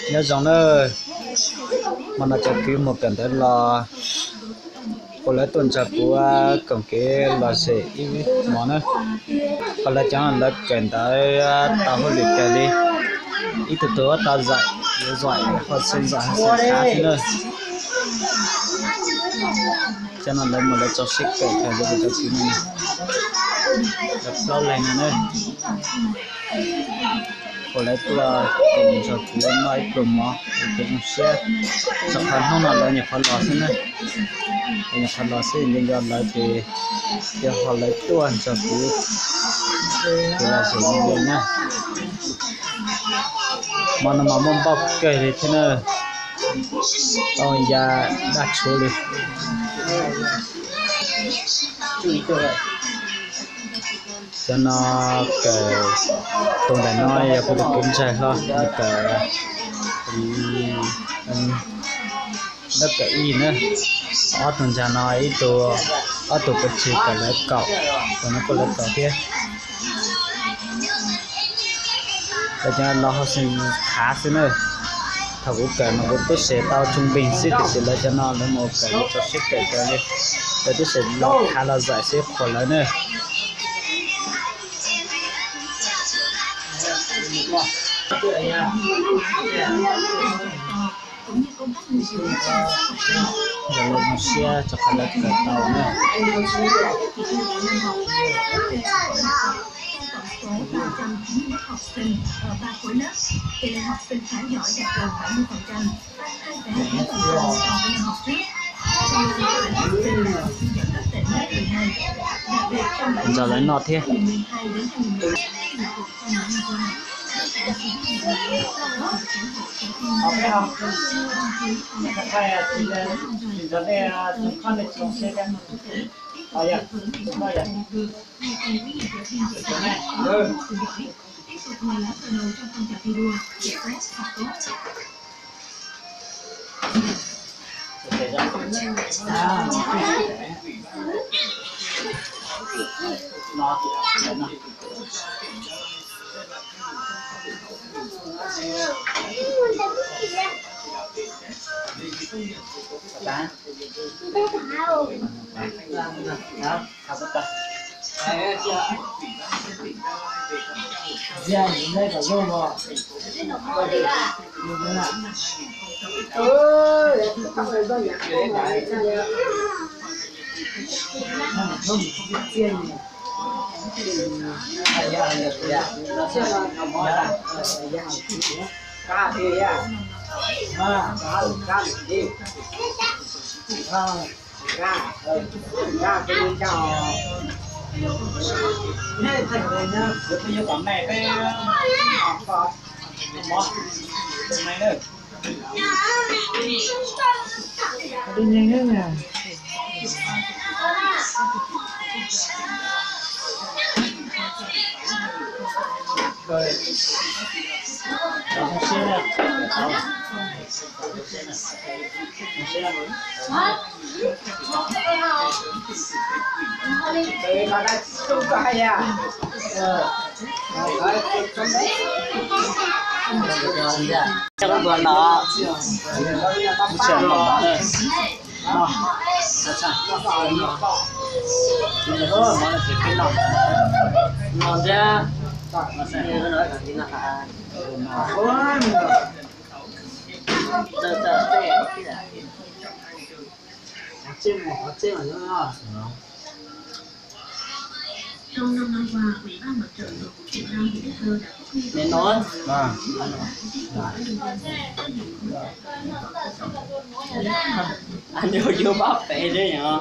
Nyob zoo na, hmo no cov kwv muag kawm ntawv los, kuv lawv tuaj nrog kuv koom kev lom zem ib hmos na. Qhov lawv cov lawv kawm ntawv tau hauj lwm kawg li, ib tug tug tau zaim, yuav zaim hauj xeem zaim hauj xeem khav xwb na. Cov no lawv mus lawv tso siab kawm kawg li cov kwv no, lawv plaub leeg no na. Kuv lawv tuaj koom nrog kuv noj ib pluag mov, kuv zoo siab. Txog qhov hnub no lawv nyuam qhuav los xwb na, lawv nyuam qhuav los xwb, nco nco lawv ces yog ho lawv tuaj nrog kuv lom zem li na. Hmo no mas muaj npauj kawg li thiab na, tau ya daj tshuv li. Cov no kawm, tus ntawm no yog kuv tus kwv ntxawg hlob, nws kawm dab kawm ib na. Ob tug ntxawg no ib tug, ob tug pov tseg kawm lawv kaum, tus no kuj lawv kaum thiab. Lawv cov no los hauj xeem khav xwb na. Thaum kuv kawm mas kuv twb xes tau tsoo npeeg xwb, tiam sis lawv cov no lawv mus kawm lawv tso siab kawm kawg li, lawv twb xes los khav los zaim xwb qhuas lawv na. Lawv zoo siab rau qhov lawv kawm tau na. Nrog lawv noj thiab. Nws no, nws yuav pab pem thiab yom.